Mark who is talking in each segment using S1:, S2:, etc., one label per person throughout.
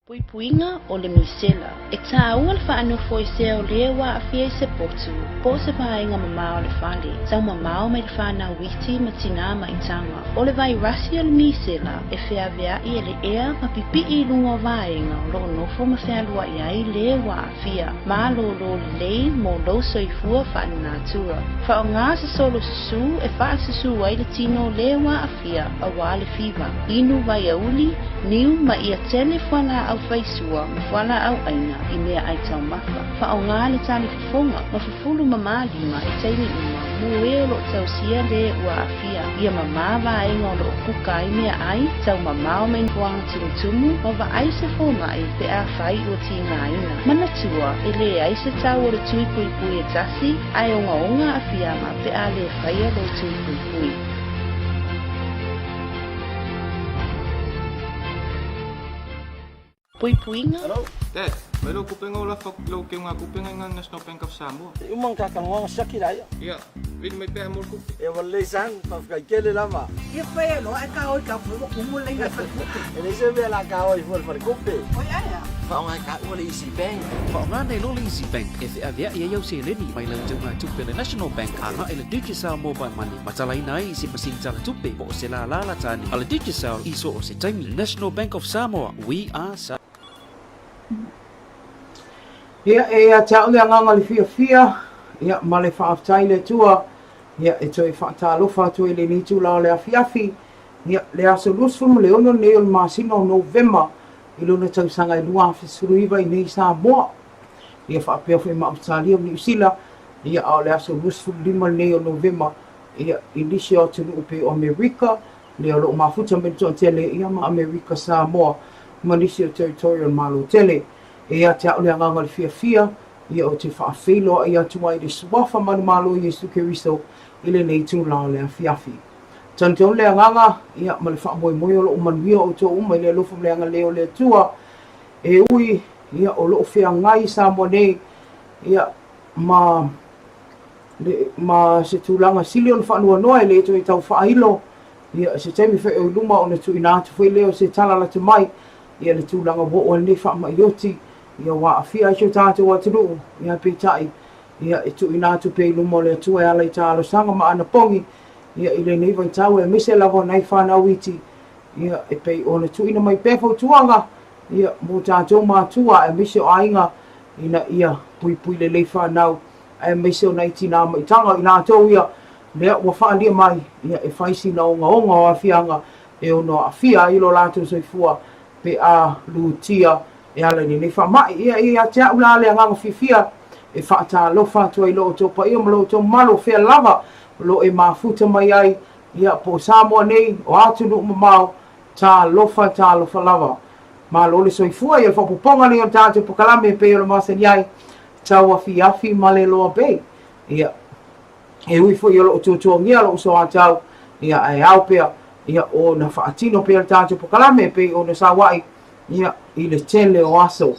S1: Puipuiga o le misela. E tāua le faanofo i sea o le ua aafia i se potu, po o se vaega mamao o le fale, taumamao mai le fanau iti ma tinā maitaga. O le vairasi o le misela e feaveai e le ea ma pipii i luga o vaega o lo o nofo ma fealuai ai le ua aafia. Malōlō lelei mo lou soifua faalenatura. Faaaoga se solo susū e faasusū ai le tino o le ua aafia aua le fiva. Inu vaiauli, niu ma ia tele fualaau faisua ma fualaau aina i meaai taumafa. Faaaoga le talifofoga ma fufulu mamā lima i taimi uma mo e o lo o tausia le ua aafia. Ia mamā vaega o lo o kuka ai meaai, taumamao mai nofoaga tumutumu ma vaai se fomai pe afai ua tigaina. Manatua, e leai se tau o le tui puipui e tasi, ae ogaoga aafiaga pe a le faia lou tui puipui. Puipuiga.
S2: Hello. Dad, mai lou kupenga o lafo atu i lou keugatupe ngai nga National Bank of Samoa.
S3: E uma nga talanoaga siaki la ia.
S2: Ia, vili mai pea mo le tupe.
S3: Ia ua lelei son, faafetai tele lava.
S4: Ia fai loa ae kaoi ka fua ua kumu le laina i le faletupe.
S3: E leai se mea la kaoi fua i le faletupe.
S4: Oi ae a?
S5: Faaaoga e taua le Easy Bank.
S6: Faaaoga nei loa le Easy Bank e feaveai ai au seleni mai lau teugatupe le National Bank agai le Digicel Mobile Money ma talaina ai i se masini tala tupe po o se lālā la tane a le Digicel i so o se taimi. National Bank of Samoa, we are Samoa.
S7: Ia, e ia te au le agaga le fiafia, ia, ma le faafetai i le Atua, ia, e toe faatalofa atu ai i lenei itula o le afiafi, ia, le aso 26 lenei o le masina o Novema i lona tausaga e 2019 i nei Samoa, ia faapea foi ma Ausetalia ma Niusila, ia, a o le aso 25 lenei o Novema, ia, i nisi o atunuu pei o Amerika, lea o lo o mafuta mai le toatele, ia, ma Amerika Samoa, ma nisi o territory o le Malo tele. E ia te au le agaga o le fiafia, ia ou te faafeiloai atu ai i le Suafa manumalo o Iesu Keriso i lenei itula o le afiafi. Talitonu le agaga, ia, ma le faamoemoe o lo o manuia outou uma i le alofa ma le agalelei o le Atua, e ui, ia, o lo o feagai Samoa nei, ia, ma le, ma se tulaga sili ona faanoanoa e le toe tau faailo, ia, se taimi foi o i luma ona tuuina atu foi lea o se tala lata mai, ia le tulaga ua oo ai lenei faamai oti, ia ua aafia ai si o tatou atunuu, ia peitai, ia e tuuina atu pea i luma o le Atua e ala i talosaga ma anapogi, ia i lenei vaitau aemaise lava o nai fanau iti, ia e pei ona tuuina mai pea fautuaga, ia mo tatou matua aemaise o aiga, ina ia puipui lelei fanau, aemaise o nai tinā maitaga o i latou ia, lea ua faaalia mai, ia e fai sina ogaoga o aafiaga e ono aafia ai lo latou soifua pe a lutia e ala i lenei faamai. Ia, e ia te au la le agaga fiafia e faatalofa atu ai i lo outou paia ma lo outou mamalu o fea lava o lo o e mafuta mai ai, ia, po o Samoa nei, o atunuu mamao, talofa, talofa lava. Malo le soifua, ia le faaopoopoga lenei o le tatou polokalame e pei ona masani ai, tauafiafi ma le loa bei. Ia, e ui foi o lo o tuatuangia lou soatau, ia, ae ao pea, ia, ona faatino pea le tatou polokalame e pei ona saua'i, ia, i le tele o aso.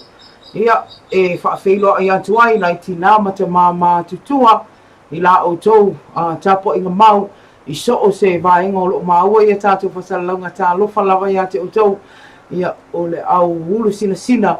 S7: Ia, e faafeiloai atu ai nai tinā ma tamā matutua i la outou tapuaiga mau i so o se vaega o lo o maua i a tatou faasalalauga talofa lava ia te outou, ia, o le au ulu sinasina,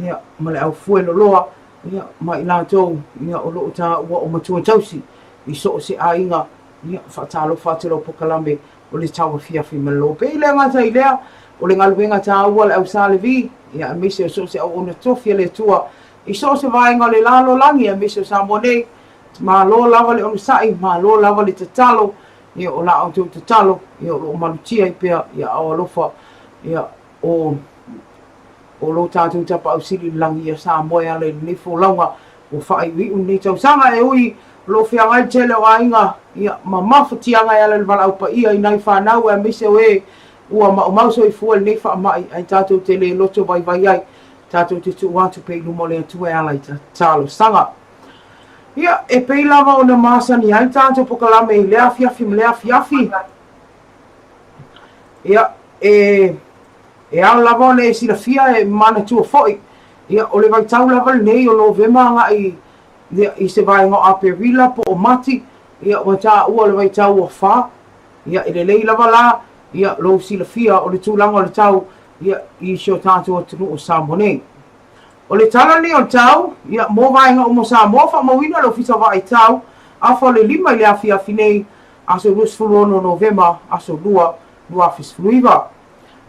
S7: ia, ma le au fue loloa, ia, ma i latou, ia, o lo o taua o matua tausi i so o se aiga, ia, faatalofa atu lau polokalame o le tauafiafi ma le lope. I le gata i lea, o le galuega taua a le au Sa Levi, ia, aemaise o so o se auauna tofi a le Atua i so o se vaega o le lalolagi, aemaise o Samoa nei, malo lava le onosai, malo lava le tatalo, ia, o la outou tatalo, ia, o lo o malutia ai pea i aao alofa, ia, o o lo tatou Tapaau Sili i le lagi ia Samoa e ala i lenei folauga ua faaiuiu lenei tausaga. E ui o lo o feagai le tele o aiga ia ma mafatiaga e ala i le valaau paia i nai fanau aemaise o e ua maumau soifua i lenei faamai ae tatou te le loto vaivai ai, tatou te tuu atu pea i luma o le Atua e ala i talosaga. Ia, e pei lava ona masani ai le tatou pokalame i lea afiafi ma lea afiafi. Ia, e E ao lava ona e silafia e manatua foi, ia, o le vaitau lava lenei o Novema agai ia, i se vaega o Aperila po o Mati, ia, ua taua le vaitau ua fa. Ia, e lelei lava la, ia, lou silafia o le tulaga o le tau, ia, i si o tatou atunuu o Samoa nei. O le tala lenei o le tau, ia, mo vaega uma o Samoa, faamauina le Ofisa Vaai Tau, afa o le 5 i le afiafi nei, aso 26 Novema, aso 2, 2019.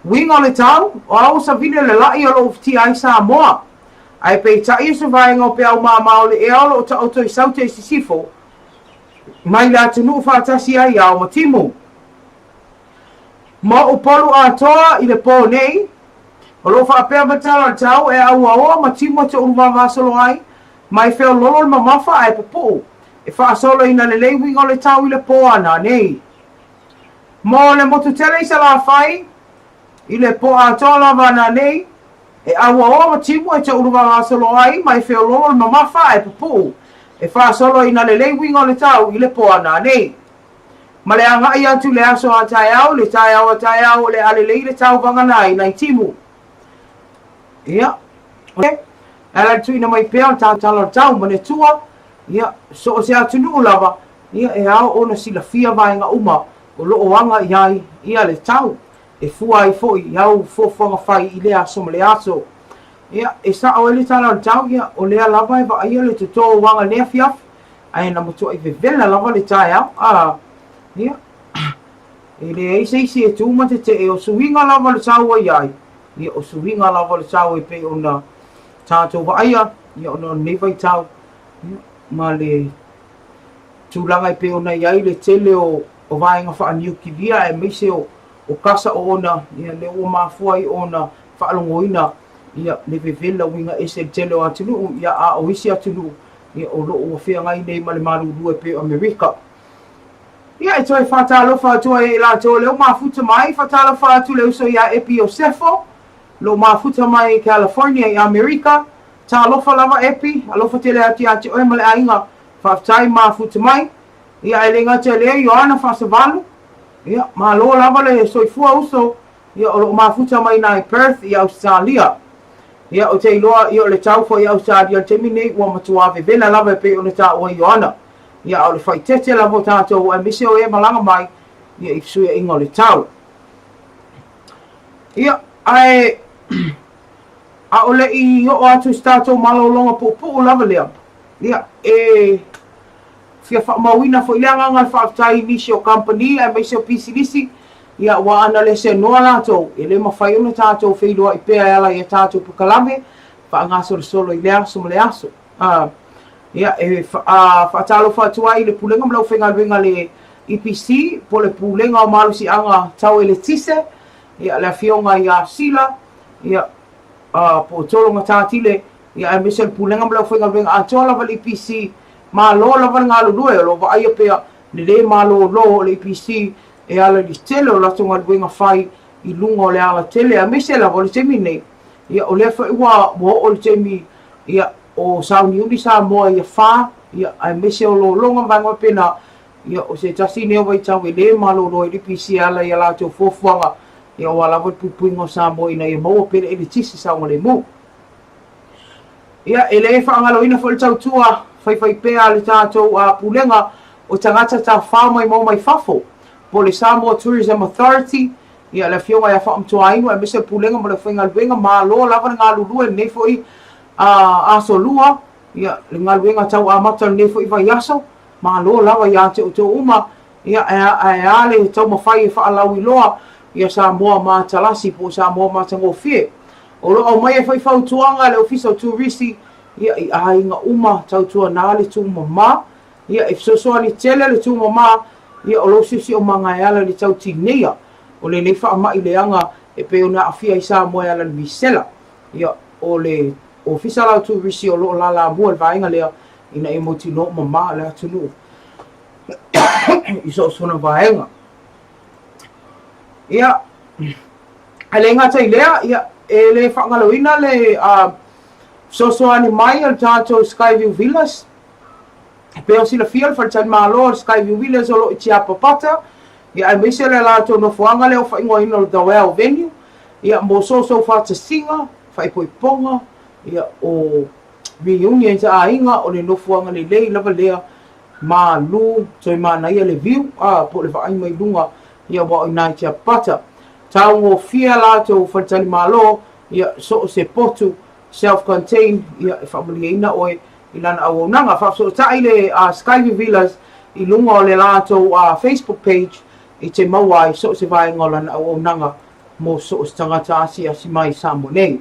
S7: Uiga o le tau, o ao savili o le la'i o lo o ufitia ai Samoa. Ae peitai o se vaega o peau māmā o le ea o lo o taoto i Saute i Sisifo, mai le atunuu faatasi ai ao ma timu. Ma Upolu atoa i le pō nei, o lo o faapea matala o le tau e auaoa ma timu atu ulu vavasolo ai, mai feololo le mamafa ae pupuu, e faasoloina lelei uiga o le tau i le pō ana nei. Mo le motu tele i Salafai, i le pō atoa lava ana nei, e auaoa ma timu e toulu vavasolo ai, mai feololo le mamafa ae pupuu, e faasoloina lelei uiga o le tau i le pō ana nei. Ma le agai atu i le aso a taeao, le taeao a taeao o le a lelei le tau vagana ai nai timu. Ia, e ala le tuuina mai pea o le tala o le tau ma le Atua, ia, so o se atunuu lava, ia, e ao ona silafia vaega uma o lo o aga i ai ia le tau, e fua ai foi i au fuafuaga fai i lea aso ma lea aso. Ia, e sao ai le tala o le tau, ia, o lea lava e vaaia le toto o aga i lenei afiafi, ae na matuai vevela lava le taeao, a, ia, e leai se isi e tu ma tetee, o suiga lava o le tau ua i ai, ia, o suiga lava o le tau e pei ona tatou vaaia, ia, ona o lenei vaitau, ia, ma le tulaga e pei ona i ai le tele o, o vaega faaniukilia aemaise o, o kasa oona, ia, lea ua mafua ai ona faalogoina, ia, le vevela uiga ese i le tele o atunuu, ia, a o isi atunuu, ia, o lo o ua feagai nei ma le malulu e pei o Amerika. Ia, e toe faatalofa atu ai i latou o lea ua mafuta mai, faatalofa atu le uso iā Epi Iosefo, lo o mafuta mai i California i Amerika. Talofa lava Epi, alofa tele atu ia te oe ma le aiga, faafetai mafuta mai. Ia, e le gata i lea, Ioana Faasavalu, ia, malo lava le soifua uso, ia, o lo o mafuta mai ina i Perth i Ausetalia. Ia, ou te iloa, ia, o le tau foi i Ausetalia i le taimi nei, ua matua vevela lava e pei ona taua e Ioana. Ia, a o le faaeteete lava o tatou, aemaise o e malaga mai, ia, i fesuiaiga o le tau. Ia, ae, ʻaʻole i oo atu i se tatou malologa puupuu lava lea, ia, e fia faamauina foi le agaga o le faafetai i nisi o kamupani aemaise o pisinisi, ia, aua ana le seanoa latou, e le mafai ona tatou feiloai pea e ala i a tatou polokalame faagasolosolo i lea aso ma lea aso. Ia, e faatalofa atu ai i le Pulega ma le Aufaigaluega a le EPC, po o le Pulega o Malosiaga Tau Eletise, ia, le Afioga ia Sila, ia, po o Tolo Gatatile, ia, aemaise o le Pulega ma le Aufaigaluega atoa lava a le EPC. Malo lava le galulue, o lo o vaaia pea le lē malōlō o le EPC e ala i le tele o latou galuega fai i luga o le alatele, aemaise lava o le taimi nei, ia, o lea foi ua oo i le taimi, ia, o sauniuni Samoa ia fā, ia, aemaise o lologa ma vaega faapena, ia, o se tasi lenei o vaitau e lē malōlō ai le EPC e ala i a latou fuafuaga, ia, aua lava le puipuiga o Samoa ina ia maua pea le eletise saogalemu. Ia, e le faagaloina foi le tautua faifaipea a le tatou Pulega o Tagata Tafafao Maimoa Mai Fafo, po o le Samoa Tourism Authority, ia, le Afioga ia Faamatuainu aemaise o le Pulega ma le Aufaigaluega, malo lava le galulue i lenei foi aso lua, ia, le galuega tau amata o lenei foi vaiaso, malo lava ia te outou uma, ia, ae a le taumafai e faalauiloa ia Samoa matalasi po o Samoa matagofie. O lo o aumaia foi fautuaga a le Ofisa o Turisi ia, i aiga uma tautuana le tumama. Ia, e fesoasoani tele le tumama ia, o lou siosiomaga e ala i le tau tineia o lenei faamai leaga e pei ona aafia ai Samoa e ala i le misela. Ia, o le Ofisa la o Turisi o lo o lalamua i le vaega lea ina ia mautinoa mama le atunuu i so o se vaega. Ia, E le gata i lea, ia, e le faagaloina le fesoasoani mai a le tatou Skyview Villas. E pei ona silafia le faletalimalo o le Skyview Villas o lo o i Tiapapata, ia, aemaise le latou nofoaga lea ua faaigoaina o le The Well Venue, ia, mo sousou faatasiga, faaipoipoga, ia, o reunions a aiga, o le nofoaga lelei lava lea, malu, toe manaia le view, po o le vaai mai luga, ia, aua o i ina i Tiapapata. Taugofie a latou faletalimalo, ia, so o se potu, self contained, ia, e faamalieina oe i lana auaunaga. Faafesootai le Skyview Villas i luga o le latou Facebook page e te maua ai so o se vaega o lana auaunaga mo so o se tagata asiasi mai i Samoa nei.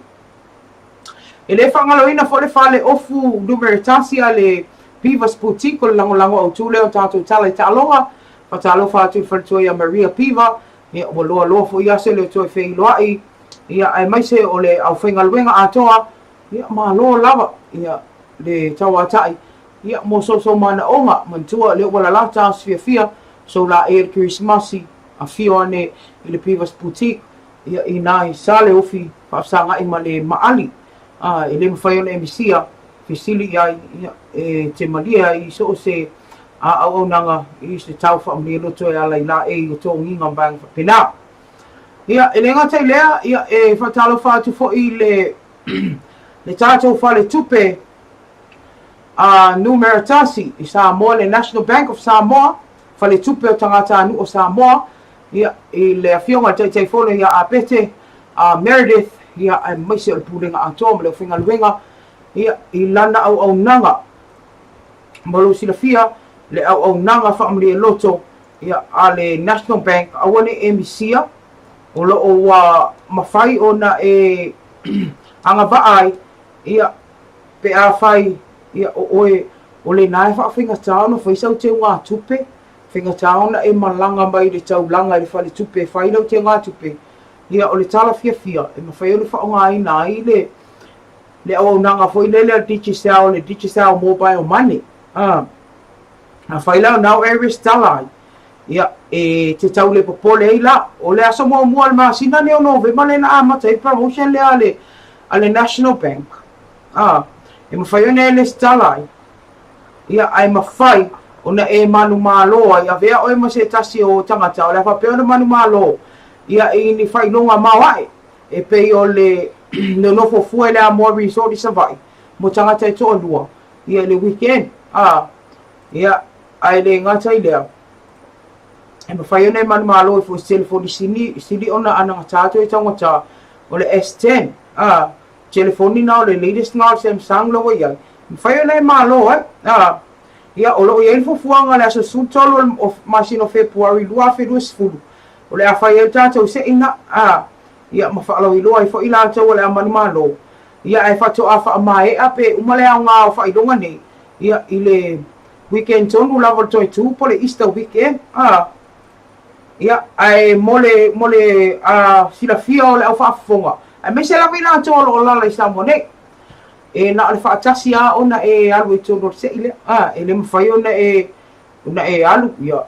S7: E le faagaloina foi le fale ofu numera tasi a le Pivas Boutique o le lagolago autu lea o tatou tala i taaloga. Faatalofa atu i le faletua ia Maria Piva, ia ua loaloa foi aso e le o toe feiloai, ia aemaise o le aufaigaluega atoa, ia malo lava ia le tauatai ia mo soso manaoga. Manatua lea ua lalata aso fiafia, soulaei le Kerisimasi, afio ane i le Pivas Boutique, Ia inā i sa le ofi faafesagai ma le maali, a e le mafai ona e misia, fesili i ai, ia, e te malie ai i so o se auaunaga i se tau faamalie loto e ala i laei o togiga ma vaega faapena. Ia, e le gata i lea, ia, e faatalofa atu foi i le, le tatou faletupe a numera tasi i Samoa, le National Bank of Samoa, faletupe o tagatanuu o Samoa, Ia, i le Afioga i le Taitaifono ia Apete, a Meredith, ia, aemaise o le Pulega atoa ma le aufaigaluega, ia, i lana auaunaga. Mo lou silafia, le auaunaga faamalie loto, ia, a le National Bank, aua ne i e misia, o lo o ua mafai ona e agavaa ai, ia, pe afai, ia, o oe, o lena e faafaigata ona fai sau teugatupe, Faigata ona e malaga mai i le taulaga i le faletupe e fai lau teugatupe, ia o le tala fiafia e mafai ona faaaogaina ai le le auaunaga foi lele a le Digicel, le Digicel Mobile Money. A, afai la o na o e resitala ai, ia e te tau le popole ai la. O le aso muamua o le masina nei o Novema lea na amata ai le promotion lea a le, a le National Bank. A, e mafai ona e resitala ai. Ia, ae mafai ona e manumalo ai, avea oe ma se tasi o tagata o le a faapea ona manumalo, ia, i ni faailoga maoae, e pei o le nonofo fua i le Amoa Resort i Savaii, mo tagata e toalua, ia, i le weekend. A, ia, ae le gata i lea, e mafai ona e manumalo ai foi i se telefoni sili, sili ona anagata atu e taugata, o le S10. A, Telefoni na o le latest na o le Samsung la ua i ai, mafai ona e malo ai. A, ia, o lo o i ai le fuafuaga i le aso 13 o masina o Fepuari 2020, o le a fai ai le tatou seina, a, ia, ma faalauiloa ai foi latou o le a manumalo. Ia, ae faatoa faamaea pe uma le aoga o faailoga nei, ia, i le weekend tonu lava o le toe tu po o le Easter weekend, a. Ia, ae mo le, mo le silafia o le au faafofoga, aemaise lava i latou o lo o alaala i Samoa nei, e na o le faatasi lava ona e alu ai i totonu o le sei lea, a, e le mafai ona e, ona e alu, ia,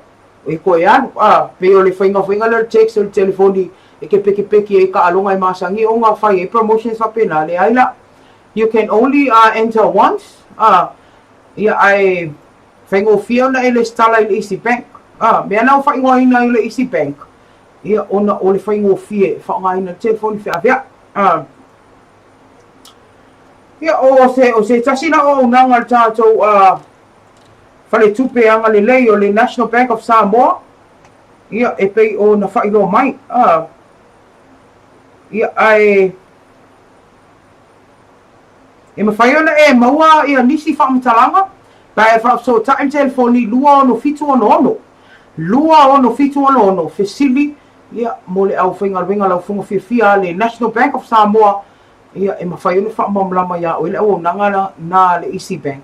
S7: e toe alu, a, pei o le faiga foi lea o le text o le telefoni e te pekipeki ai i taaloga e masani ona fai ai promotions faapena, leai la, you can only enter once, a, ia, ae Faigofie ona e lesitala i le Easy Bank. A, mea na ua faaigoaina ai le Easy Bank, ia, ona o le faigofie e faaaogaina le telefoni feaveai. A, ia, o se, o se tasi la o auaunaga a le tatou a, faletupe agalelei o le National Bank of Samoa, ia, e pei ona faailoa mai. A, ia, ae, E mafai ona e maua ia nisi faamatalaga pe a e faafesootai le telefoni 26766, 26766, fesili ia mo le aufaigaluega laufoga fiafia a le National Bank of Samoa, ia e mafai ona faamalamalama iā oe le auaunaga na a le Easy Bank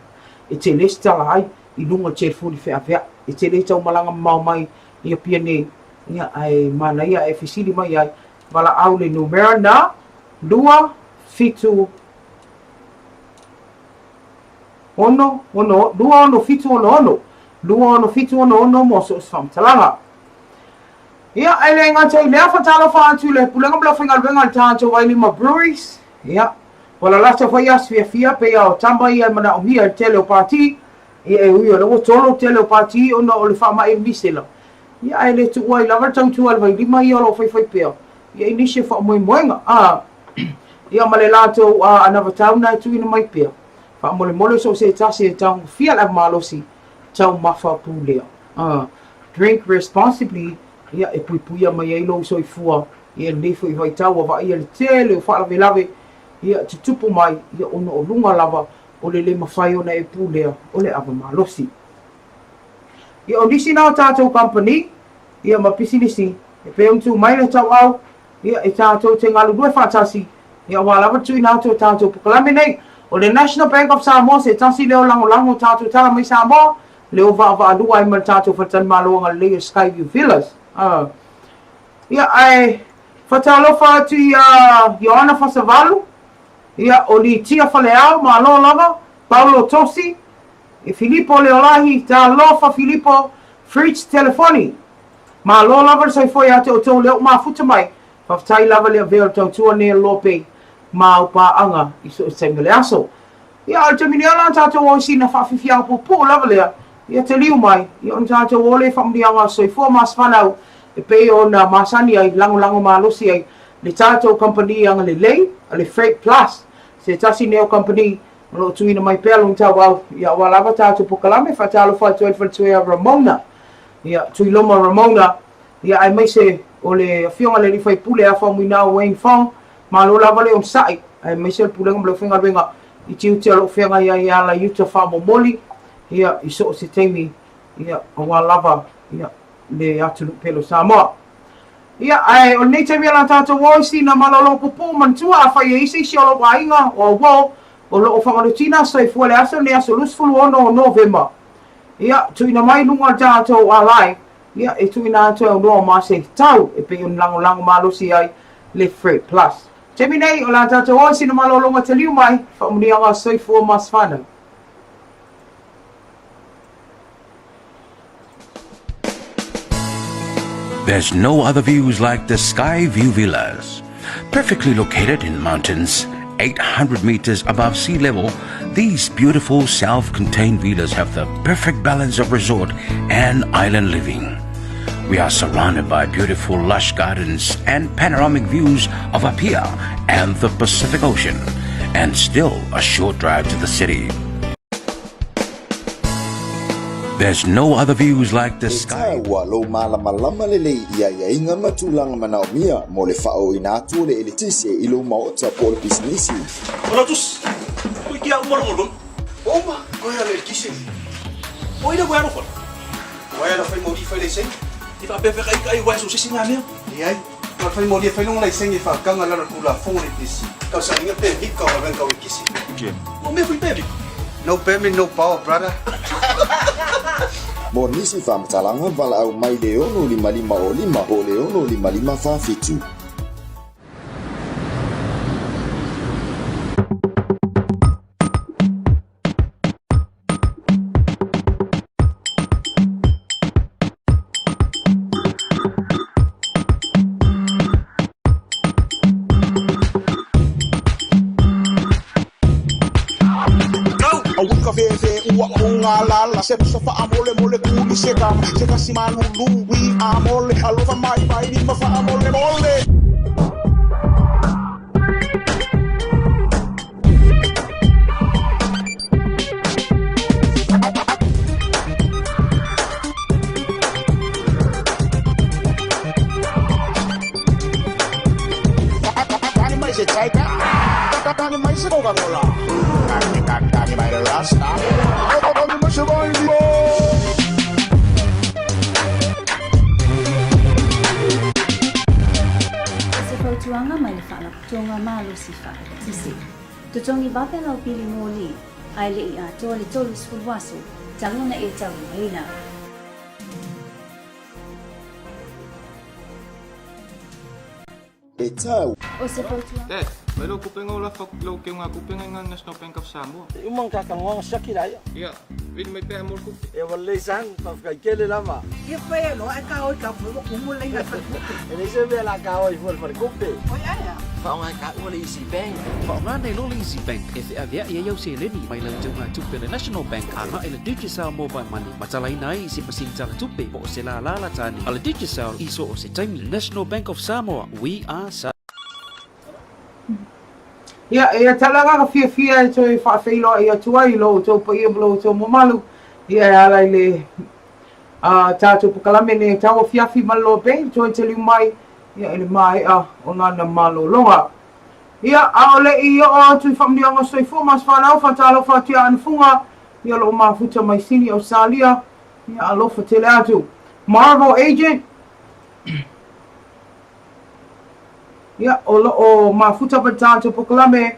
S7: e te lesitala ai i luga o le telefoni feaveai. E te le tau malaga mamao mai i Apia nei, ia ae manaia e fesili mai ai, valaau le numera na 2 7 6 6 2 6 7 6 6 2 6 7 6 6 mo so o se faamatalaga. Ia, e le gata i lea, faatalofa atu i le Pulega ma le Aufaigaluega a le tatou Vailima Breweries. Ia, ua lalata foi aso fiafia pei a o tama ia e manaomia i le tele o pati. Ia, e ui o lea ua tolo le tele o pati ona o le faamai misela. Ia, ae le tuua ai lava le tautua a le Vailima ia o lo o faifai pea. Ia, i nisi o faamoemoega. A, ia ma le latou anavatau na e tuuina mai pea. Faamolemole so o se tasi e taugofie le avamalosi taumafa pulea. Drink responsibly, ia e puipuia mai ai lou soifua Ia, i lenei foi vaitau ua vaaia le tele o faalavelave, ia, tutupu mai, ia, ona o luga lava o le le mafai ona e pulea o le ava malosi. Ia, o nisi na o tatou kamupani, ia, ma pisinisi, e pei ona tu mai le tauau, ia, e tatou te galulue faatasi, ia, aua lava le tuuina atu o tatou polokalame nei. O le National Bank of Samoa se tasi lea o lagolago o tatou tala mai Samoa, lea ua vaavaalua ai ma le tatou faletalimalo agalelei o Skyview Villas. Ia, ae faatalofa atu ia Ioana Fasavalu, ia, o Litia Faleao, malo lava, Paulo Tosi, Filipo Leolahi, talofa Filipo, Fritz Telefoni. Malo lava le soifua ia te outou lea ua mafuta mai, faafetai lava le avea o le tautua nei a le Lopei ma au paaga i so o se taimi o le aso. Ia, a o le taimi nei o la tatou o i sina faafiafiaga puupuu lava lea, ia taliu mai, ia ona tatou o lea i faamanuiaga o le soifua ma aso fanau e pei ona masani ai, lagolago malosi ai le tatou kamupani agalelei a le Freight Plus, se tasi nei o kamupani o lo o tuuina mai pea lona tauau, ia aua lava tatou polokalame, faatalofa atu ai i le faletua ia Ramona, ia Tuiloma Ramona, ia aemaise o le afioga i le alii faipule ia Faumuina Wayne Fong, malo lava le onosai, aemaise o le pulega ma le aufaigaluega i tiute o lo o feagai ai e ala i uta faamomoli, ia i so o se taimi, ia aua lava ia le atunuu pele o Samoa. Ia, ae o lenei taimi o la tatou o i sina malolo pupuu manatua afai e i ai se isi o lou aiga o auo o lo o famalutina soifua le aso lenei aso 26 o Novema. Ia, tuuina mai i luga o le tatou alai, ia, e tuuina atu e aunoa ma se tau e pei ona lagolago malosi ai le Freight Plus. Taimi nei, o la tatou o i sina malologa taliu mai, faamanuiaga soifua ma se fanau.
S8: There's no other views like the Skyview Villas. Perfectly located in mountains, 800 meters above sea level, these beautiful self-contained villas have the perfect balance of resort and island living. We are surrounded by beautiful lush gardens and panoramic views of Apia and the Pacific Ocean, and still a short drive to the city. There's no other views like the sky.
S9: E taua lou malamalama lelei i aiaiga ma tulaga manaomia mo le faaooina atu o le eletise i lou maota po o le pisinisi.
S10: Olatus, koe kia uma longo lon. Uma, koe ala eletise. O ina koe alofa.
S11: Wai ala fai moli fai laisenge.
S10: I faapea kai kai wai so sisi ngā mea.
S11: Leai, na fai moli e fai longa laisenge e whakanga lalo tulafono le pc. Tausaga pe vika o galuega o kisi.
S10: O mea fai pe vika.
S11: No permit, no power, brother.
S9: Mo nisi faamatalaga, valaau mai le 6 5 o 5 po o le 6 5 4 7.
S12: O se fautuaga mai le Faalapotopotoga Malosi Faa-Eletise. Totogi vave lau pili moli, ae le i atoa le 30 aso talu ona e taulimaina.
S9: E tau.
S12: O se fautuaga.
S2: Dad, mai lou kupenga o lafo atu i lou keuga kupenga i nga National Bank of Samoa.
S3: E uma ona tatou siaki laia.
S2: Ia, vili mai pea mo le kupe.
S3: E ua lelei san, faafetai tele lava.
S4: Ia fai e loa e ka oi ka fua kumu le inga fale.
S3: E leai se mea la ka oi fua le faletupe.
S4: Oi ae a.
S5: Faaaoga e taua le Easy Bank.
S6: Faaaoga nei loa le Easy Bank e feaveai ai au seleni mai lau teugatupe a le National Bank agai i le Digicel Mobile Money ma talaina ai i se masini talatupe po o se lālā latani a le Digicel i so o se taimi. National Bank of Samoa, we are Samoa.
S7: Ia, e tala agaga fiafia e toe faafeiloai atu ai i lo outou paia ma lo outou mamalu, ia e ala i le tatou pokalame nei tau afiafi ma le loa pei, toe taliu mai. ia, i le maea o lana malologa. Ia, a o le i oo atu i faamanuiaga soifua ma aso fanau, faatalofa atu ia Anefuga, ia o lo o mafuta mai Sini, Ausetalia, ia alofa tele atu. Marvel Agent, ia, o lo o mafuta mai le tatou polokalame,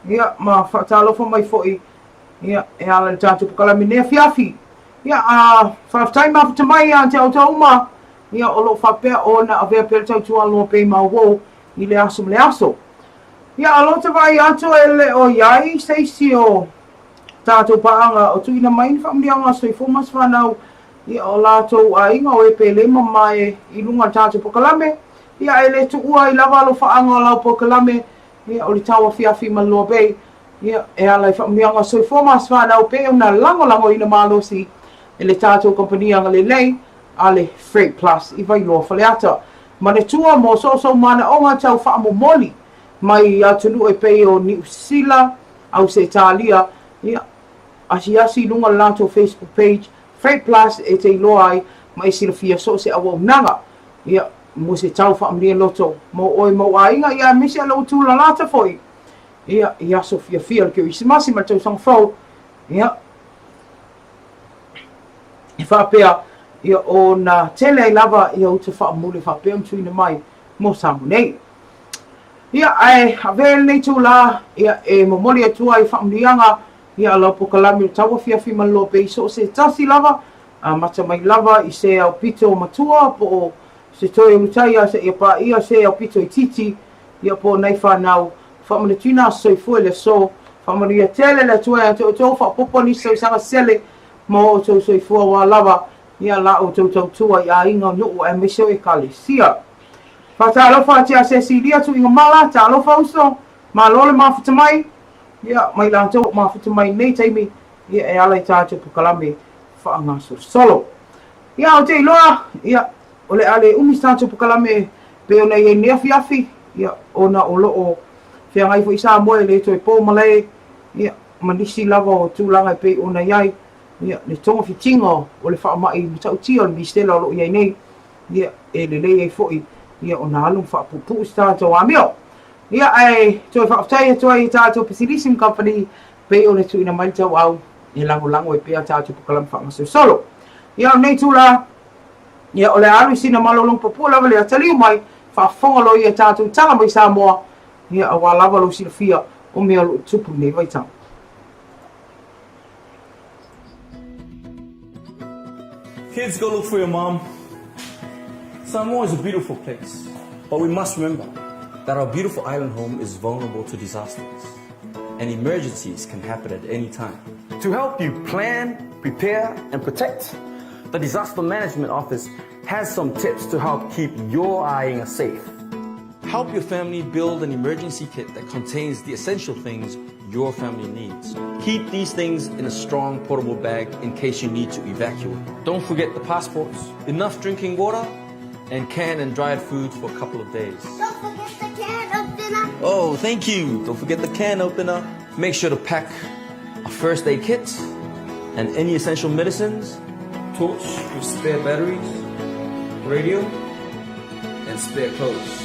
S7: ia, ma faatalofa mai foi, ia, e ala i le tatou polokalame i lenei afiafi. Ia, a faafetai mafuta mai ia te outou uma, ia, o lo o faapea ona avea pea le tautua aloa pei ma uou i le aso ma le aso. Ia, a lota vaai atu e le o i ai se isi o tatou paaga o tuuina mai ni faamanuiaga soifua ma se fanau, ia, o latou aiga o e pele ma mae i luga o le tatou polokalame, ia, e le tuua ai lava alofaaga o lau polokalame, ia, o le tauafiafi ma le loa bei, Ia, e ala i faamanuiaga soifua ma aso fanau pei ona lagolagoina malosi e le tatou kamupani agalelei a le Freight Plus i Vailoa Faleata. Manatua mo soosoo manaoga tau faamomoli mai atunuu e pei o Niu Sila, Ausetalia, ia, asiasi i luga o le latou Facebook page Freight Plus e te iloa ai ma e silafia so o se auaunaga, ia, mo se tau faamanuia loto mo oe ma ou aiga, ia, aemaise a lou tūlalata foi. Ia, i aso fiafia o le Kerisimasi ma le Tausaga Fou, ia, e faapea, ia, ona tele ai lava ia uta faamuli faapea ona tuuina mai mo Samoa nei. Ia, ae avea lenei itulā, ia, e momoli atu ai faamanuiaga, ia, a lau polokalame o tauafiafi ma le loa pei so o se tasi lava, amata mai lava i se aupito matua po o se toe ulutaia seia paia se aupito itiiti, Ia po o nai fanau, faamanatuina aso soifua i le aso, faamanuia tele le Atua ia te outou, faaopoopo nisi tausaga sele mo outou soifua aua lava ia la outou tautua i aiga, nuu aemaise o Ekalesia. Faatalofa atu ia Sesilia Tuigamala, talofa uso, malo le mafuta mai, ia mai latou o mafuta mai i lenei taimi, ia e ala i tatou polokalame faagasolosolo. Ia ou te iloa, ia O le a le umi se tatou polokalame pei ona i ai nei afiafi, ia, ona o lo o feagai foi Samoa e le toe po malae, ia, ma nisi lava o tulaga e pei ona i ai, ia, le togafitiga o le faamai matautia o le misela o lo o i ai nei, ia, e lelei ai foi, ia, ona alu ma faapuupuu se tatou amio. Ia, ae toe faafetai atu ai i tatou pisinisi ma kamupani pei ona tuuina mai le tauau e lagolago ai pea tatou polokalame faagasolosolo. Ia, o lenei itula, Ia, o le a alu i sina malologa pupuu lava le atalii mai, faafofoga loa ia tatou tala mai Samoa, ia, aua lava lou silafia o mea o lo o tupu i lenei vaitau.
S10: Kids, go look for your mom. Samoa is a beautiful place, but we must remember that our beautiful island home is vulnerable to disasters, and emergencies can happen at any time. To help you plan, prepare, and protect, the Disaster Management Office has some tips to help keep your aiga safe. Help your family build an emergency kit that contains the essential things your family needs. Keep these things in a strong portable bag in case you need to evacuate. Don't forget the passports, enough drinking water, and canned and dried foods for a couple of days.
S13: Don't forget the can opener.
S10: Oh, thank you. Don't forget the can opener. Make sure to pack a first aid kit and any essential medicines, torch with spare batteries, radio, and spare clothes.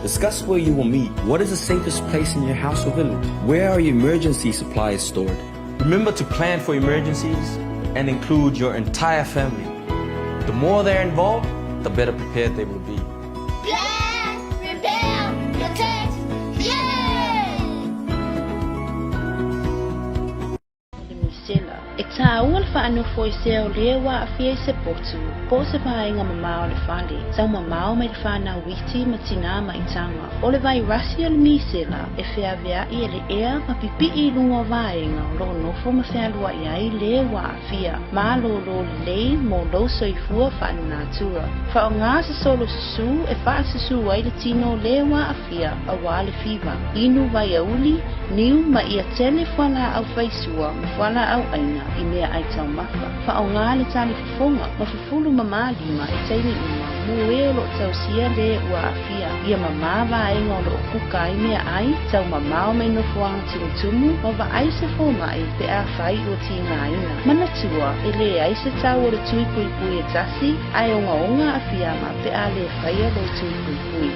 S10: Discuss where you will meet. What is the safest place in your house or village? Where are your emergency supplies stored? Remember to plan for emergencies and include your entire family. The more they're involved, the better prepared they will be.
S13: Plan, prepare, protect. Yeah!
S1: Le misela. E tāua le faanofoesea o lē ua aafia i se potu, po o se vaega mamao o le fale, tau mamao mai le whānau iti ma tinā maitaga. O le vairasi o le misela e feavea'i e le ea ma pipi'i i luga o vaega o lo o nofo ma fealua'i ai lē ua aafia. Malōlō lelei mo lou soifua faalenatura. Faaaoga se solo susū e faasusū ai le tino o lē ua aafia auā le fiva. Inu vaiauli, niu ma ia tele fualaau faisua ma fualaau ʻaina i meaai taumafa. Faaaoga le talifofoga ma fufulu mamā lima i taimi uma Mo e o lo o tausia le ua aafia, ia mamā vaega o lo o kuka ai meaai, taumamao mai nofoaga tumutumu, ma vaai se fomai pe afai ua tigaina. Manatua, e leai se tau o le tui puipui e tasi, ae ogaoga aafiaga pe a le faia lou tui puipui.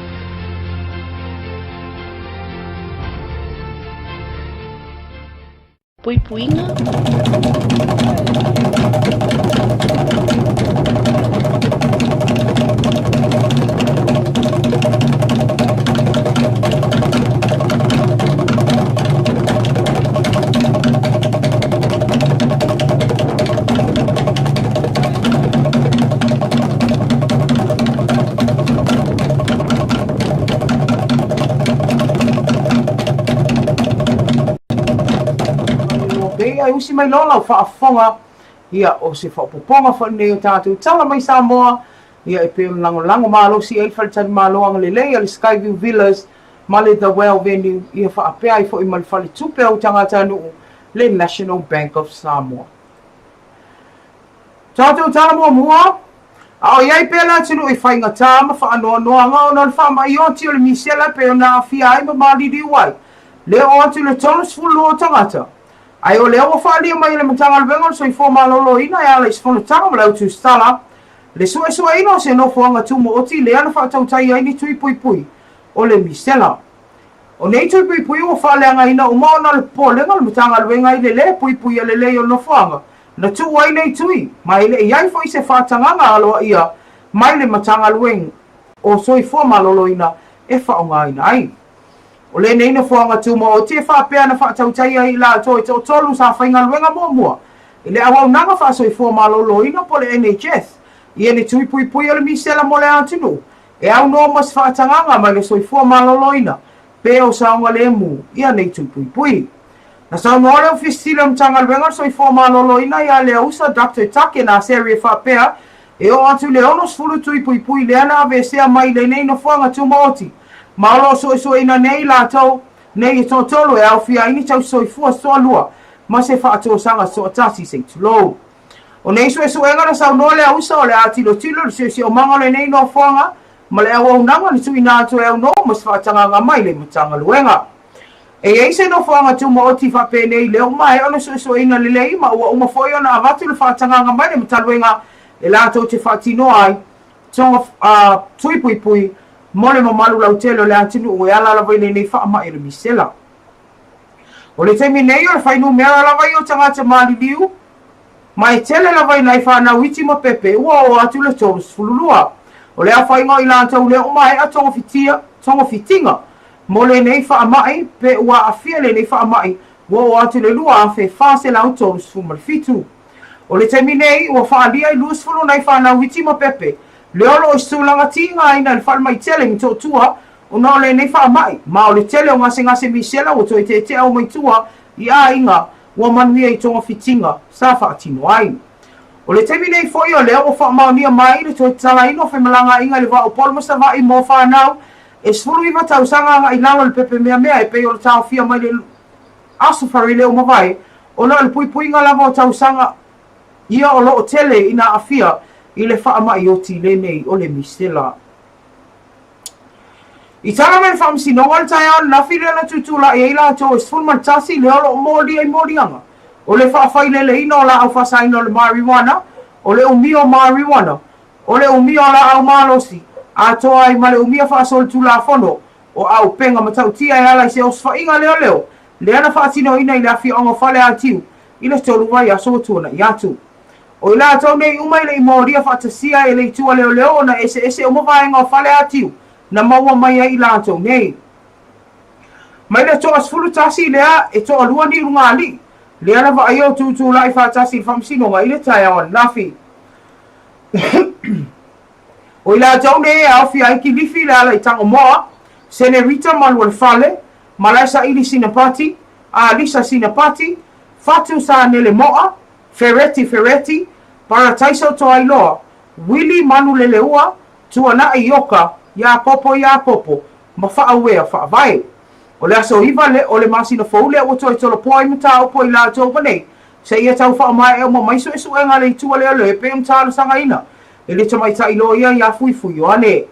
S1: Puipuiga.
S7: Pei ai usi mai loa lau faafofoga, ia, o se faaopoopoga foi lenei o tatou tala mai Samoa, ia, e pei ona lagolago malosi ai le faletalimalo agalelei a le Skyview Villas ma le The Well Venue, ia faapea ai foi ma le faletupe o tagatanuu, le National Bank of Samoa. Tatou tala muamua, A o i ai pea le atunuu i faigata ma faanoanoaga ona o le faamai oti o le misela e pei ona aafia ai ma maliliu ai le oo atu i le 32 o tagata. Ae o lea ua faaalia mai e le Matagaluega o le Soifua Maloloina e ala i se fonotaga ma le autusitala le suesueina o se nofoaga tumaoti lea na faatautaia ai ni tui puipui o le misela. O nei tui puipui ua faaleagaina uma ona o le popolega o le Matagaluega i le lē puipuia lelei o le nofoaga Na tuu ai nei tui, ma e le i ai foi se faatagaga aloaia mai le Matagaluega o Soifua Maloloina e faaaogaina ai. O lenei nofoaga tumaoti e faapea na faatautaia ai i latou e toatolu sa faigaluega muamua i le Auaunaga Faasoifua Maloloina po o le NHS ia ni tui puipui o le misela mo le atunuu e aunoa ma se faatagaga mai le Soifua Maloloina pe o saogalemu ia nei tui puipui. Na saunoa le Ofisa Sili o le Matagaluega o le Soifua Maloloina ia Leausa Doctor Take Naseri e faapea, e oo atu i le 60 tui puipui lea na aveesea mai lenei nofoaga tumaoti, ma o lo o suesueina nei latou nei e toatolu e aofia ai ni tausisoifua se toalua ma se faatosaga se toatasi se i tulou. O nei suesuega na saunoa Leausa o le a tilotilo i le siosiomaga o lenei nofoaga ma le auaunaga na tuuina atu e aunoa ma se faatagaga mai le Matagaluega. E i ai se nofoaga tumaoti faapenei lea ua maea ona suesueina lelei ma ua uma foi ona avatu le faatagaga mai le Matagaluega e latou te faatinoa ai toga tui puipui mo le mamalu lautele o le atunuu e ala lava i lenei faamai o le misela. O le taimi nei o le fuainumera lava ia o tagata maliliu Ma e tele lava i nai fanau iti ma pepe ua oo atu le 32. O le aofaiga o i latou lea ua maea togofitia, togofitiga, mo lenei faamai pe ua aafia i lenei faamai ua oo atu le 2,437. O le taimi nei, ua faaalia i 20 nai fanau iti ma pepe lea o lo o i se tulaga tigaina i le falemai tele i Motootua ona o lenei faamai, ma o le tele o gasegase misela ua toe teetea uma i tua i aiga ua manuia i togafitiga sa faatino ai. O le taimi nei foi o lea ua faamaonia mai le toe tatalaina o femalagaaiga i le va o Upolu ma Savaii mo fanau e 19 tausaga agai i lalo i le pepe meamea e pei o le taofia mai le Aso Faraile ua mavae ona o le puipuiga lava o tausaga ia o lo o tele ina aafia i le faamai oti lenei o le misela. I tala mai le Faamasinoga i le taeao ananafi lea na tutulai ai latou e 11 lea o lo o molia i moliaga o le faafaileleina o laau faasaina o le marijuana, o le umia o marijuana, o le umia o laau malosi, atoa ai ma le umia faasolitulafono o auupega matautia e ala i se osofaiga leoleo lea na faatinoina i le afioaga o Faleatiu i le 3 vaiaso ua tuanai atu. O i latou nei uma e le i molia faatasia e le itu a leoleo ona eseese uma vaega o Faleatiu na maua mai ai i latou nei. Mai le toa 11 lea e toalua ni ulugalii lea na vaaia o tutulai faatasi i le faamasinoga i le taeao ananafi. O i latou nei e aofia ai Kilifi le ala i Tagomoa, Senerita Malualefale, Malaesaili Sinapati, Alisa Sinapati, Fatu Sanele Moa, Fereti Fereti, Parataiso Toailoa, Wili Manuleleua, Tuanai Ioka, Iakopo Iakopo, ma Faauea Faavae. O le aso 9 le o le masina fou lea ua toe tolopoa ai mataupu a i latou ma nei, seia tau faamaea uma mai suesuega a le itu a leoleo e pei ona talosagaina. e le tamaitai loia ia Fuifui Ioane.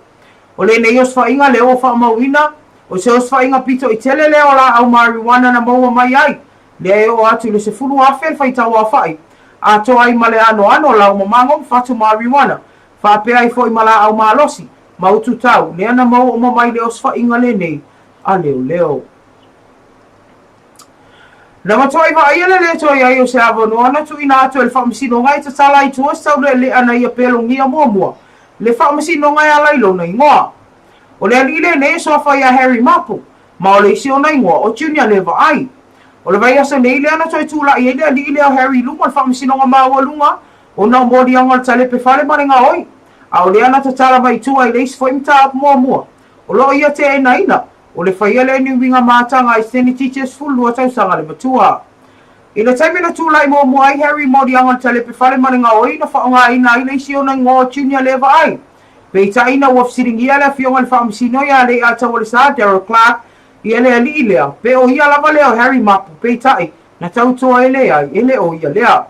S7: O lenei osofaiga lea ua faamauina, o se osofaiga pito i tele lea o laau marijuana na maua mai ai, lea e oo atu i le 10,000 le faitauaofai, atoa ai ma le anoano o laumamago ma fatu marijuana, faapea ai foi ma laau malosi, ma ututau, lea na maua uma mai le osofaiga lenei a leoleo. Na matuai vaaia le lē toe i ai o se avanoa na tuuina atu e le Faamasinoga e tatala ai tua se taulealea na ia pelogia muamua le Faamasinoga e ala i lona igoa. O le alii lenei e suafa ia Harry Mapu, ma o le isi ona igoa o Junior Le Vaai. O le vaiaso nei lea na toe tulai ai le alii lea o Harry i luma o le Faamasinoga Maualuga ona o moliaga o le talepe fale ma le gaoi, a o lea na tatala mai tua i le isi foi mataupu muamua o lo o ia teenaina O le faia lea ni uiga mataga i Senetiti e 12 tausaga le matua. I le taimi na tulai muamua ai Harry i moliaga o le talepe fale ma le gaoi na faaaogaina ai le isi ona igoa o Junior le vaai. Peitai ina ua fesiligia le afioga i le Faamasino ia Leiataualesa Daryl Clarke ia le alii lea, pe o ia lava lea o Harry Mapu, peitai, na tautoa e leai, e le o ia lea.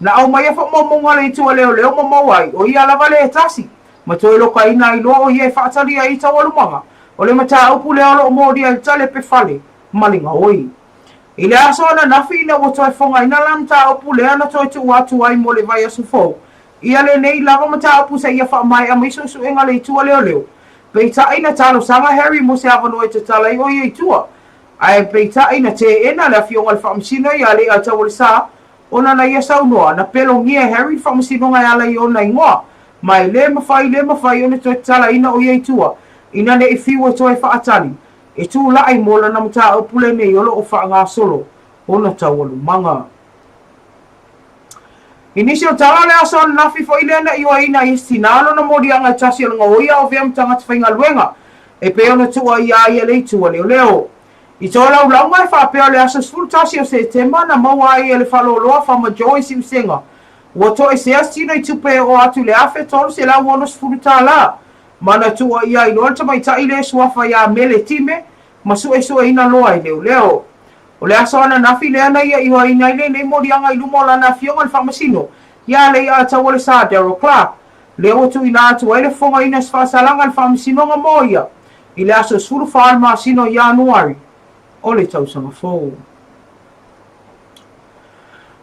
S7: Na aumaia faamaumauga a le itu a leoleo ma maua ai, o ia lava lea e tasi, ma toe lokaina ai loa o ia e faatali ai i taualumaga o le mataupu lea o lo o molia i le talepe fale ma le gaoi. I le aso ananafi ina ua toe fogaina la mataupu lea na toe tuu atu ai mo le vaiaso fou, ia lenei lava mataupu seia faamaea mai suesuega a le itu a leoleo. Peitai na talosaga Harry mo se avanoa e tatala ai o ia i tua, ae peitai na teena le afioga i le Faamasino ia Leiataualesa Ona na ia saunoa, na pelogia e Harry le faamasinoga e ala i ona igoa, ma e le mafai, le mafai ona toe tatalaina o ia i tua, ina ne i fiu e toe faatali, e tulai mo lana mataupu lenei o lo o faagasolo ona taualumaga. I nisi o tala o le aso ananafi foi lea na ioeina ai e se tinā lona moliaga e tasi o le gaoia o avea ma tagata faigaluega, e pei ona tuuaia ai e le itu a leoleo. I tolaulauga e faapea o le aso 11 o Setema na maua ai e le faaloloa Farmer Joy Siusega, ua toesea se tino i tupe e oo atu i le $1,360 ma na tuuaia ai loa le tamaitai le suafa ia Mele Time ma suesueina loa e leoleo. O le aso ananafi lea na ia ioaina ai lenei moliaga i luma o lana afioga i le Faamasino ia Leiataualesa Daryl Clarke, lea ua tuuina atu ai le fofogaina o se faasalaga i le Faamasinoga mo ia i le aso 14 o le masina o Ianuari o le tausaga fou.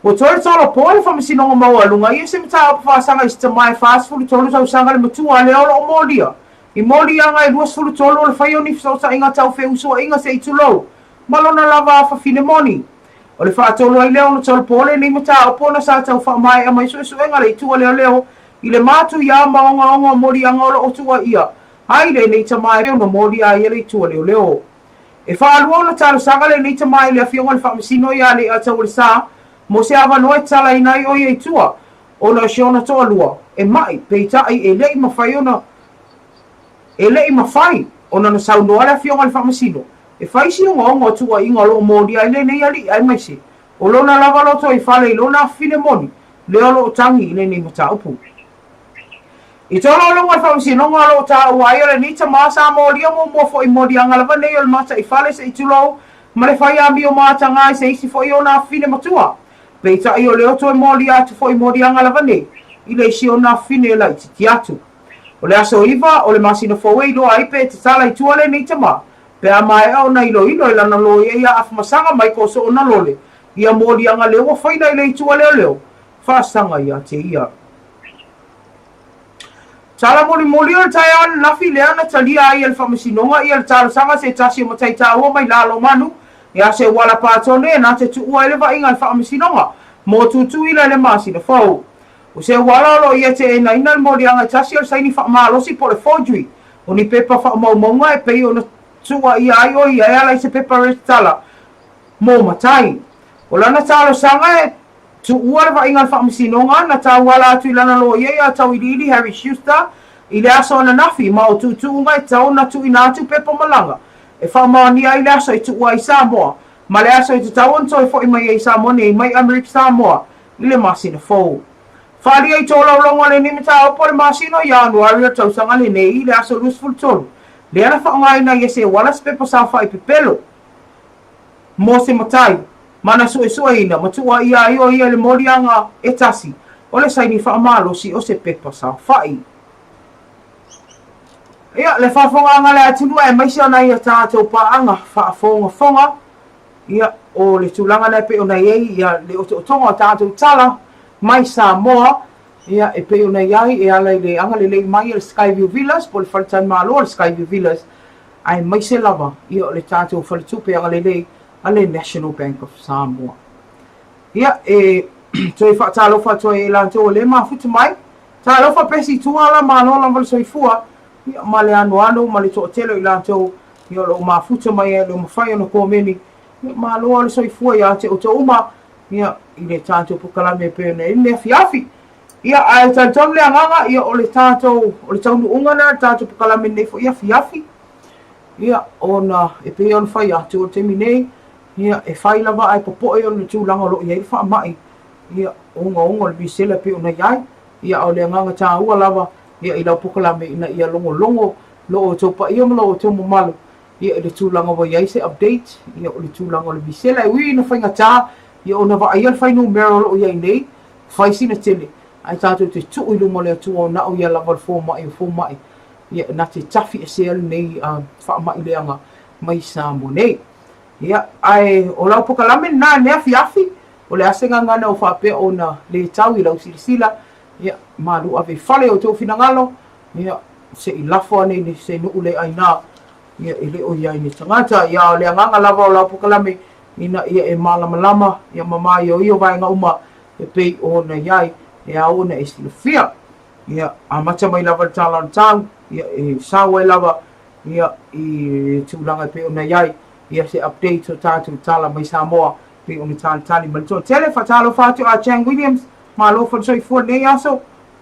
S7: Ua toe tolopo le Faamasinoga Maualuga ia se mataupu faasaga i se tama e 43 tausaga le matua lea o lo o molia i moliaga e 23 o le fai o ni fesootaiga tau feusuaiga se i tulou ma lona lava afafine moni. O le faatolu ai lea ona tolopo lenei mataupu ona sa tau faamaea mai suesuega le itu a leoleo i le matuia ma ogaoga o moliaga o lo o tuuaia ai lenei tama e ona molia ai e le itu a leoleo. E faalua ona talosaga lenei tama i le afioga i le Faamasino ia Leiataualesa mo se avanoa e tatalaina ai o ia i tua ona o si ona toalua e ma'i, peitai e le i mafai ona e le i mafai ona na saunoa le afioga i le Faamasino e fai si ogaoga o tuuaiga o lo o molia ai lenei alii aemaise o lona lava lotoifale i lona afafine moni lea o lo o tagi i lenei mataupu. I tolaulauga le Faamasinoga o lo o taua ai o lenei tama sa molia muamua foi moliaga lava nei o le mataifale se i tulou ma le fai amio mataga i se isi foi ona afafine matua. Peitai o lea o toe molia atu foi moliaga lava nei i le isi ona afafine e laititi atu. O le aso 9 o le masina fou e iloa ai pe e tatala i tua lenei tama pe a maea ona iloilo e lana loia ia Afamasaga Michael Soonalole ia moliaga lea ua faila i le itu a leoleo faasaga ia te ia. Tala mulimuli o le taeao ananafi lea na talia ai e le Faamasinoga ia le talosaga a se tasi o matai taua mai Lalomanu ia Seuala Patone e na te tuua ai le vaaiga a le Faamasinoga mo Tutuila i le masina fou. O Seuala o lo o ia teenaina le moliaga e tasi o le saini faamalosi po o le forgery o ni pepa faamaumauga e pei ona tuuaia ai o ia e ala i se pepa resitala mo matai. O lana talosaga e Tuua le vaaiga a le Faamasinoga na tauala atu i lana loia ia Tauiliili Harry Schuster i le aso ananafi ma o tuutuuga e tatau ona tuuina atu pepa malaga e faamaonia ai le aso e tuua ai Samoa ma le aso e tatau ona toe foi mai ai Samoa nei mai Amerika Samoa i le masina fou. Faaalia i tolaulauga o lenei mataupu o le masina o Ianuari o le tausaga lenei i le aso 23 lea na faaaogaina ai e Seuala se pepa saofai pepelo mo se matai, ma na suesueina ma tuuaia ai o ia i le moliaga e tasi. o le saini faamalosi o se pepa saofai. Ia, le faafofogaaga a le atunuu aemaise o nai a tatou paaga faafogafoga, ia, o le tulaga lea e pei ona i ai ia, le otootoga o tatou tala mai Samoa, ia, e pei ona i ai e ala i le agalelei mai a le Skyview Villas po o le faletalimalo o le Skyview Villas, aemaise lava ia o le tatou faletupe agalelei a le National Bank of Samoa. Ia, e toe faatalofa atu ai i latou o lea e mafuta mai. Talofa pesi tua la malo lava le soifua, ia, ma le anoano ma le toatele o i latou ia o lo o mafuta mai ai e le o mafai ona komeni. Ia, malo lava le soifua ia te outou uma, ia, i le tatou polokalame e pei ona i ai lenei afiafi. Ia, ae talitonu le agaga, ia, o le tatou, o le taunuuga lena o le tatou polokalame i lenei foi afiafi. Ia, ona e pei ona fai atu, o le taimi nei, ia, e fai lava ae popoe ona o le tulaga o lo o i ai le faamai, ia, ogaoga o le misela e pei ona i ai. Ia, a o le agaga taua lava, ia, i lau polokalame ina ia logologo lo outou paia ma lo outou mamalu, ia, i le tulaga ua i ai se update, ia, o le tulaga o le misela. E ui ina faigata, ia, ona vaaia le fuainumera o lo o i ai nei, fai sina tele, ae tatou te tuu i luma o le Atua o na o Ia lava le fomai o fomai, ia, na te tafiesea lenei faamai leaga mai Samoa nei. Ia, ae o lau pokalame lena i lenei afiafi, o le a se gagana ua faapea ona le tau i lau silasila, ia, malu ave i fale o outou finagalo, ia, se i lafo ane i se nuu le aina, ia, e le o i ai ni tagata. Ia, a o le agaga lava o lau pokalame, ina ia e malamalama, ia ma maioio vaega uma e pei ona i ai, e ao ona e silafia. Ia, amata mai lava i le tala o le tau, ia, e sao ai lava, ia, i tulaga e pei ona i ai, ia, se update o tatou tala mai Samoa, e pei ona talitali mai le toatele. Faatalofa atu a Chang Williams, malo foi le soifua i lenei aso,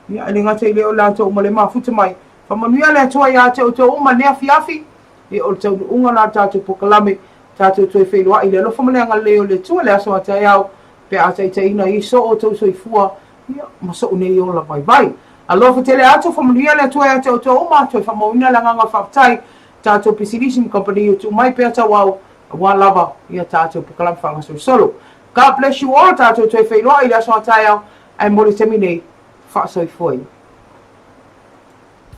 S7: ia, e le gata i lea o latou uma le mafuta mai. Faamanuia le Atua ia te outou uma i lenei afiafi, ia, o le taunuuga la o le tatou polokalame, tatou toe feiloai i le alofa ma le agalelei o le Atua i le aso a taeao, pe a taitaiina ai so outou soifua, ia, ma so'u nei ola vaivai. Alofa tele atu, faamanuia le Atua ia te outou uma, toe faamauina le agaga o le faafetai, tatou pisinisi ma kamupani o tuu mai pea tauau, aua lava ia tatou polokalame faagasolosolo. God bless you all, tatou toe feiloai i le aso a taeao, ae mo le taimi nei, faasoifua ia.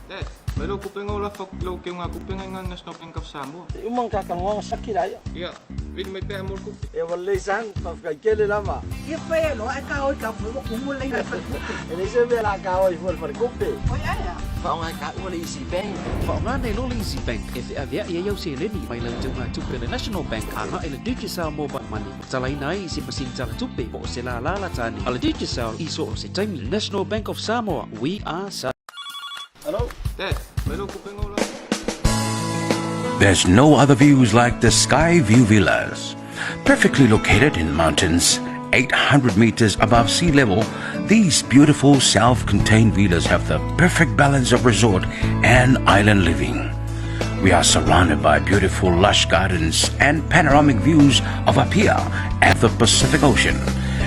S2: Dad, mai lou kupenga o lafo atu i lau teuga-tupe nai nga National Bank of Samoa.
S3: E uma nga talanoaga siaki la ia.
S2: Ia, vili mai pea mo le tupe.
S3: E ua lelei son, faafetai tele lava.
S4: Ia fai loa ae ka oi ka fue ua kumu le laina faletupe.
S3: E leai se mea la ka oi fua i le faletupe.
S4: Oi ae a?
S5: Faaaoga e taua le Easy Bank.
S6: Faaaoga nei loa le Easy Bank e feaveai ai au seleni mai lau teugatupe a le National Bank agai i le Digicel Mobile Money ma talaina ai i se masini tala tupe po o se lālā latani a le Digicel i so o se taimi. National Bank of Samoa, we are Samoa.
S3: Hello?
S2: Dad, mai lou kupenga o lafo.
S8: There's no other views like the Skyview Villas. Perfectly located in mountains 800 meters above sea level, these beautiful self-contained villas have the perfect balance of resort and island living. We are surrounded by beautiful lush gardens and panoramic views of Apia and the Pacific Ocean,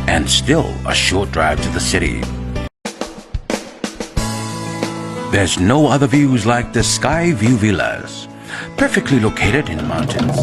S8: and still a short drive to the city. There's no other views like the Skyview Villas, perfectly located in mountains.